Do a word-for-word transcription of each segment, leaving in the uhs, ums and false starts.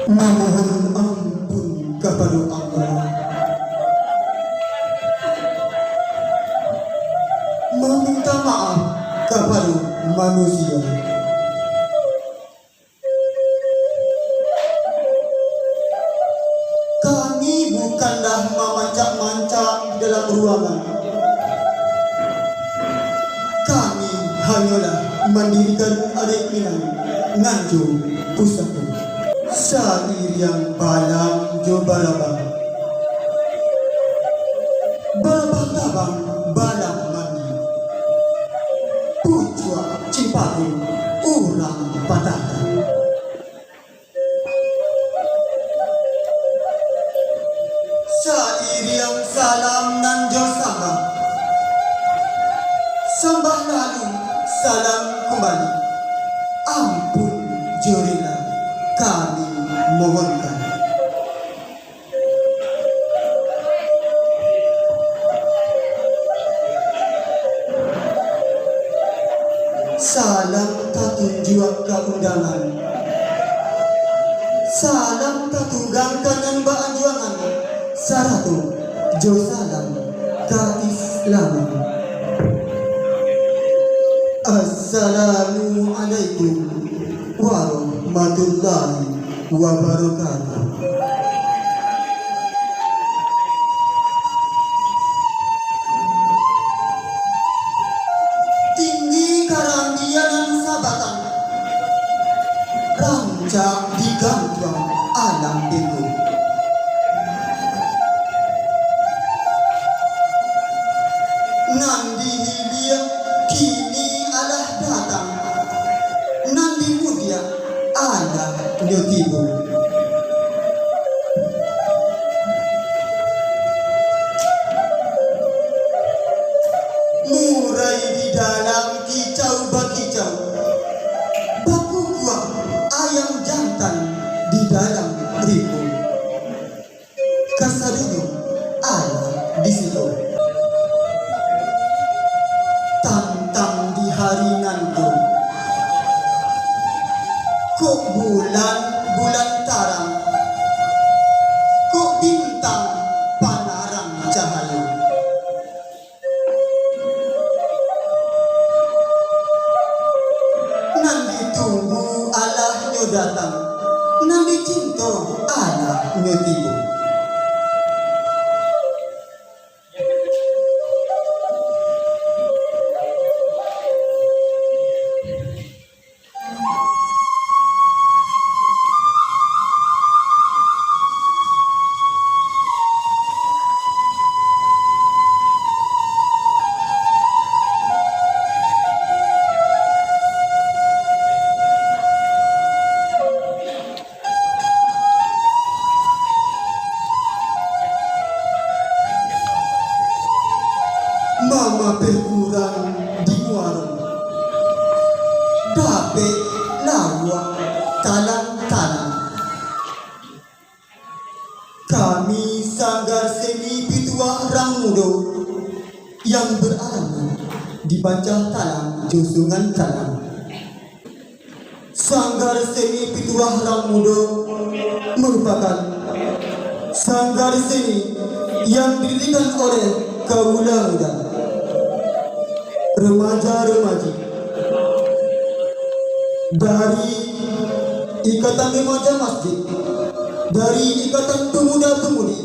Mamohon ampun kapado Allah, maminta maaf kapado manusia. Kami bukanlah mamancak-mancak di dalam ruangan. Kami hanyolah mandirikan adaik Minang, Nganjo Pusako. Sairiang balang jo barabah, barabah tabang balang mandi, pucuak cimpaku urang patahkan. Sairiang salam nan jo sambah, sambah lalu salam kumbali, ampun jo rila kami mohonkan. Salam tatunjuak ka undangan, salam tatunggang ka nan baanjuangan, sarato jo salam kaislaman. Assalamualaikum warahmatullahi wabarakatuh. Tinggi karambia nan sabatang, rancak digantuang alam bengkok. Nan di hilia kini alah datang, nan di mudiak alah nyo tibo. Murai di dalam kicau bakicau, bakukuak ayam jantan di dalam rimbun. Kasadonyo alah di siko. Tantang di hari nan ko, kok bulan, bulan tarang, kok bintang panarang cahayo. Nan ditunggu alah nyo datang, nan dicinto alah nyo tibo. Mamapeh urang di muaro, dapek lawak talang-talang. Kami Sanggar Seni Pituah Rang Mudo yang beralamat di Bancah Talang jo Sungai Talang. Sanggar Seni Pituah Rang Mudo merupakan sanggar seni yang didirikan oleh kaula muda, remaja-remaji dari Ikatan Remaja Masjid, dari Ikatan Pemuda-Pemudi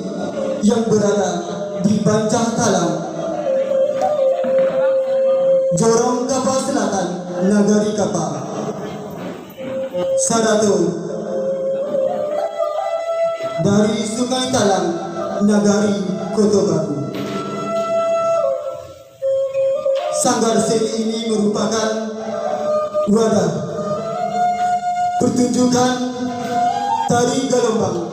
yang berada di Bancah Talang, Jorong Kapa Selatan, Nagari Kapa. Sarato dari Sungai Talang, Nagari Koto Baru. Sanggar seni ini merupakan wadah pertunjukan tari galombang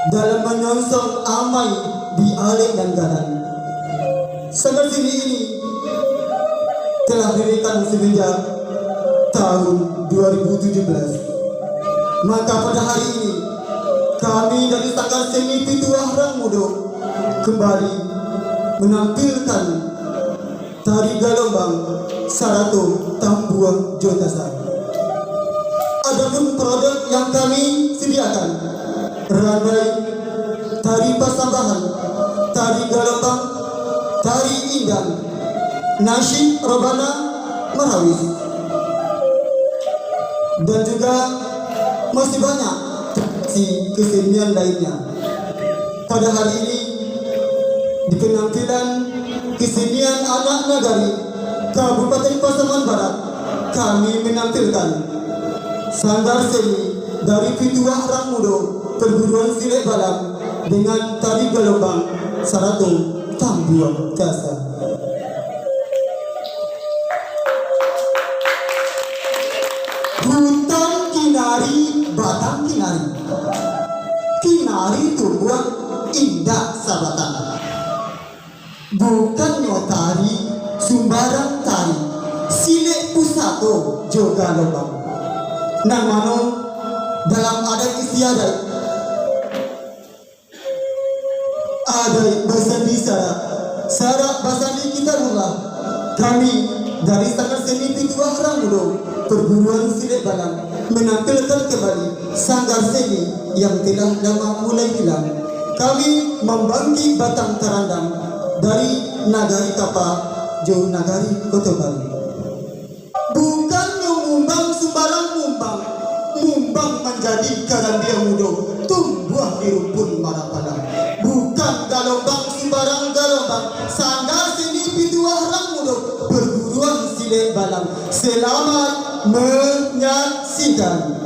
dalam manyongsong amai di alek nan gadang. Sanggar seni ini telah didirikan semenjak tahun dua ribu tujuh belas. Maka pada hari ini, kami dari Sanggar Seni Pituah Rang Mudo kembali menampilkan tari galombang sarato tambua jo tasak. Adapun produk yang kami sediakan randai tari pasambahan, tari galombang, tari indang, nasyid Robana Marawis, dan juga masih banyak si kesenian lainnya. Pada hari ini di penampilan kesenian anak nagari Kabupaten Pasaman Barat, kami menampilkan Sanggar Seni dari Pituah Rang Mudo Perguruan Silat Balam dengan tari galombang sarato tambua kasa. Hutan kinari, batang kinari. Kinari tumbuah indak sabatang. Bukannyo tari sumbarang tari, silek pusako jo galombang. Nan mano dalam adat istiadat, adaik basandi sarak, sarak basandi Kitabullah. Kami dari Sanggar Seni Pituah Rang Mudo Perguruan Silat Balam menampilkan kembali Sanggar Seni yang telah lama mulai hilang. Kami mambangkik batang tarandam dari Nagari Kapa jo Nagari Koto Baru. Bukannyo mumbang sumbarang mumbang, mumbang manjadi karambia mudo, tumbuah di rumpun marapalang. Bukan galombang sumbarang galombang, Sanggar Seni Pituah Rang Mudo Perguruan Silat Balam. Selamat menyaksikan.